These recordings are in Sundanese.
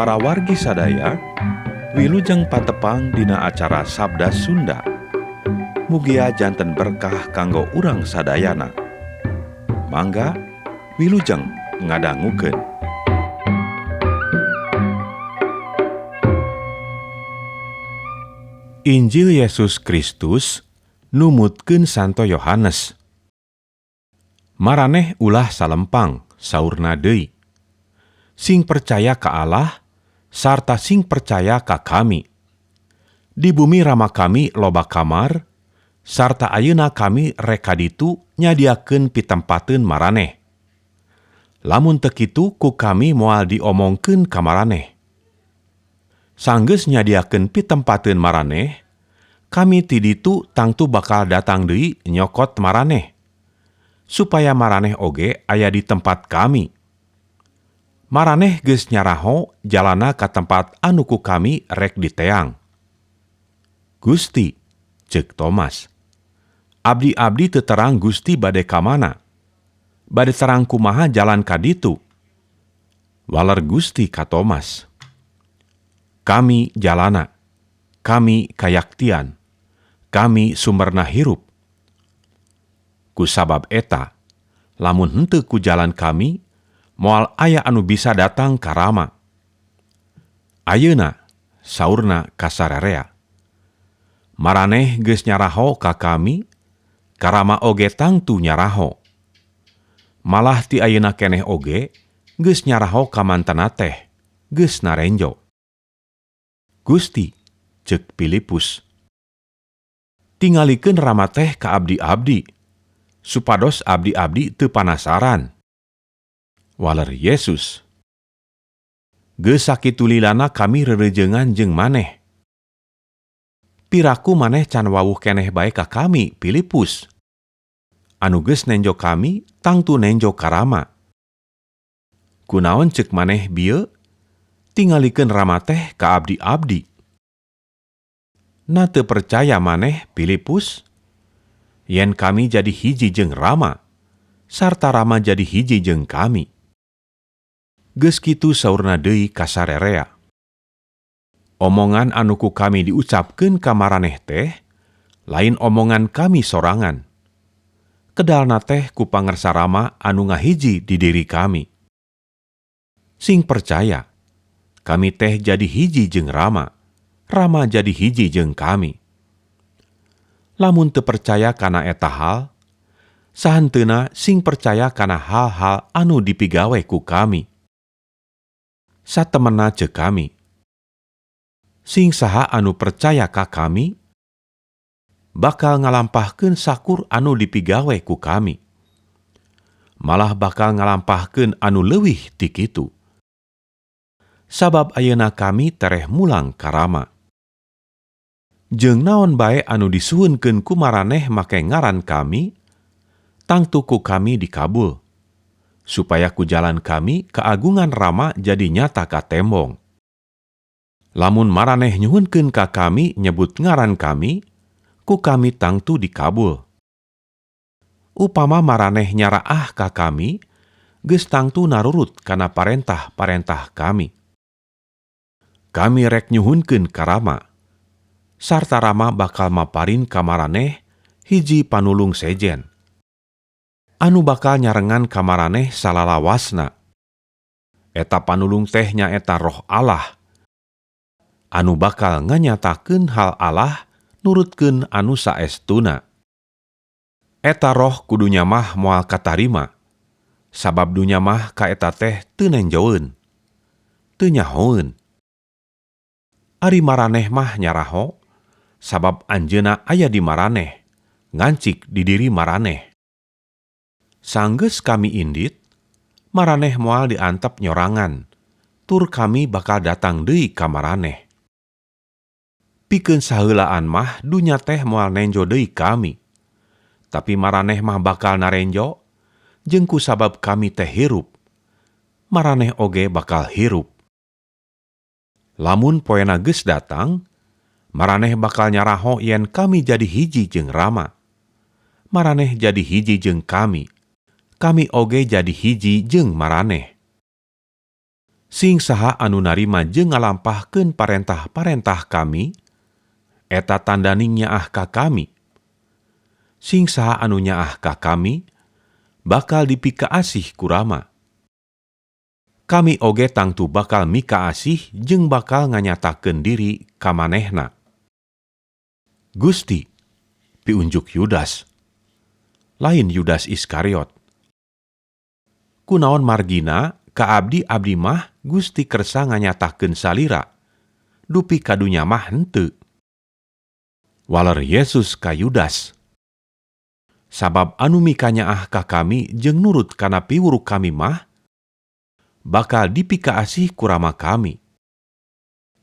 Parawargi sadaya, wilujeng patepang dina acara Sabda Sunda. Mugia janten berkah kanggo urang sadayana. Mangga wilujeng ngadangukeun. Injil Yesus Kristus numutkeun Santo Yohanes. Maraneh ulah salempang saurna deui. Sing percaya ka Allah sarta sing percaya ka kami. Di bumi Rama kami loba kamar, sarta ayeuna kami rek ka ditu nyadiakeun pitempateun maraneh. Lamun teu kitu ku kami moal diomongkeun ka maraneh. Sanggeus nyadiakeun pitempateun maraneh, kami ti ditu tangtu bakal datang deui nyokot maraneh, supaya maraneh oge aya di tempat kami. Maraneh geus nyaraho jalana ka tempat anu ku kami rek diteang. Gusti, ceuk Thomas, abdi-abdi teu terang Gusti bade ka mana? Bade terang kumaha jalan ka ditu? Waler Gusti ka Thomas, kami jalana, kami kayaktian, kami sumberna hirup. Ku sabab eta, lamun henteu ku jalan kami, moal aya anu bisa datang ka Rama. Ayeuna saurna ka sararea. Maraneh geus nyaraho ka kami, ka Rama oge tangtu nyaraho. Malah ti ayeuna keneh oge geus nyaraho ka mantena teh, geus narenjo. Gusti, ceuk Filipus, tingalikeun Rama teh ka abdi-abdi, supados abdi-abdi teu panasaran. Waler Yesus, geus sakitu lilana kami rereujeungan jeung maneh. Piraku maneh can wawuh keneh bae ka kami, Filipus. Anu geus nenjo kami, tangtu nenjo ka Rama. Kunaon ceuk maneh bieu? Tingalikeun Rama teh ka abdi-abdi. Na teu percaya maneh, Filipus? Yen kami jadi hiji jeung Rama, sarta Rama jadi hiji jeung kami. Geus kitu saurna deui ka sarerea. Omongan anu ku kami diucapkeun ka maraneh teh, lain omongan kami sorangan. Kedalna teh ku pangersa Rama anu ngahiji di diri kami. Sing percaya, kami teh jadi hiji jeung Rama, Rama jadi hiji jeung kami. Lamun teu percaya kana eta hal, sahanteuna sing percaya kana hal-hal anu dipigawe ku kami. Satemena ceuk kami, sing saha anu percaya ka kami, bakal ngalampahkeun sakur anu dipigawe ku kami. Malah bakal ngalampahkeun anu leuwih ti kitu. Sabab ayeuna kami tereh mulang ka Rama. Jeung naon bae anu disuhunkeun ku maraneh make ngaran kami, tangtu ku kami dikabul, supaya ku jalan kami keagungan Rama jadi nyata ka tembong. Lamun maraneh nyuhunkeun ka kami nyebut ngaran kami, ku kami tangtu dikabul. Upama maraneh nyaraah ka kami, geus tangtu narurut kana parentah-parentah kami. Kami rek nyuhunkeun ka Rama, sarta Rama bakal maparin ka maraneh hiji panulung sejen, anu bakal nyarengan ka maraneh salalawasna. Eta panulung teh nyaeta Roh Allah, anu bakal nganyatakeun hal Allah nurutkeun anu saestuna. Eta roh kudunya mah moal katarima, sabab dunya mah ka eta teh teu nenjoeun, teu nyahoeun. Ari maraneh mah nyaraho, sabab anjeunna aya di maraneh, ngancik di diri maraneh. Sanggeus kami indit, maraneh moal diantep nyorangan, tur kami bakal datang deui ka maraneh. Pikeun saheulaan mah dunya teh moal nenjo deui kami, tapi maraneh mah bakal narenjo, jeung ku sabab kami teh hirup, maraneh oge bakal hirup. Lamun poena geus datang, maraneh bakal nyaraho yen kami jadi hiji jeung Rama. Maraneh jadi hiji jeung kami, kami oge jadi hiji jeung maraneh. Sing saha anu narima jeung ngalampahkeun parentah-parentah kami, eta tandaning nyaah ka kami. Sing saha anu nyaah ka kami, bakal dipikaasih ku Rama. Kami oge tangtu bakal mikaasih jeung bakal nganyatakeun diri ka manehna. Gusti, piunjuk Yudas. Lain Yudas Iskariot. Kunaon margina ka abdi-abdi mah Gusti kersa nganyatakeun salira, dupi ka dunya mah henteu. Waler Yesus ka Yudas. Sabab anu mikanyaah ka kami jeung nurut kana piwuruk kami mah, bakal dipikaasih ku Rama kami.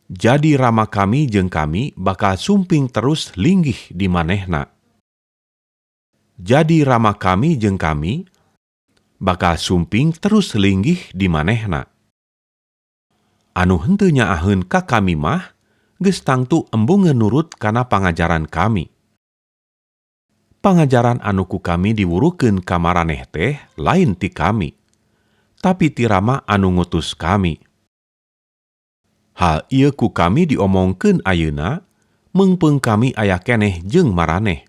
Jadi Rama kami jeung kami bakal sumping terus linggih di manehna. Jadi Rama kami jeung kami bakal sumping terus linggih di manehna. Anu henteu nyaaheun ka kami mah geus tangtu embungeun nurut kana pangajaran kami. Pangajaran anu ku kami diwurukeun ka maraneh teh lain ti kami, tapi ti Rama anu ngutus kami. Hal ieu ku kami diomongkeun ayeuna, meungpeung kami aya keneh jeung maraneh.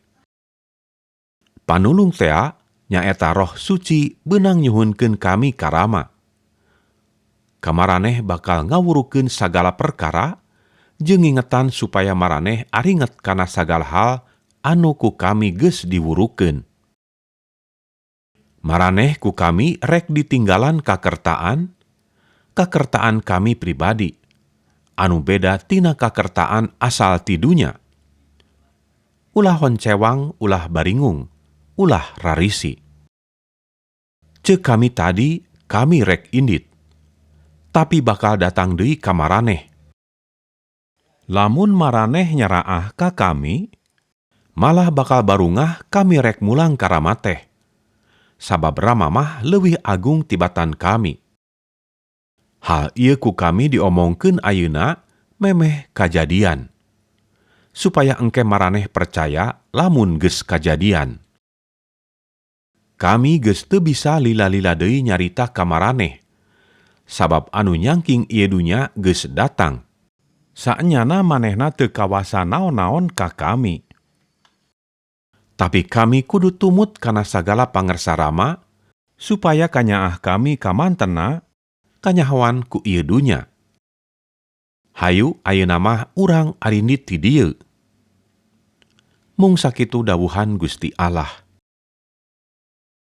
Panulung tea nyaeta Roh Suci beunang nyuhunkeun kami ka Rama. Kamaraneh bakal ngawurukeun sagala perkara jeung ngingetan supaya maraneh aringet kana sagala hal anu ku kami geus diwurukeun. Maraneh ku kami rek ditinggalan kakertaan, kakertaan kami pribadi, anu beda tina kakertaan asal ti dunya. Ulah honcewang, ulah baringung, ulah rarisi. Ceuk kami tadi, kami rek indit, tapi bakal datang deui ka maraneh. Lamun maraneh nyaraah ka kami, malah bakal barungah kami rek mulang ka Rama teh. Sabab Rama mah leuwih agung tibatan kami. Hal ieu ku kami diomongkeun ayeuna memeh kajadian, supaya engke maraneh percaya lamun geus kajadian. Kami geus teu bisa lila-lila deui nyarita ka maraneh, sabab anu nyangking ieu dunya geus datang. Saenyana manehna teu kawasa naon-naon ka kami. Tapi kami kudu tumut kana sagala pangersa Rama, supaya kanyaah kami kamantena kanyahoan ku ieu dunya. Hayu ayeuna mah urang arindit ti dieu. Mung sakitu dawuhan Gusti Allah.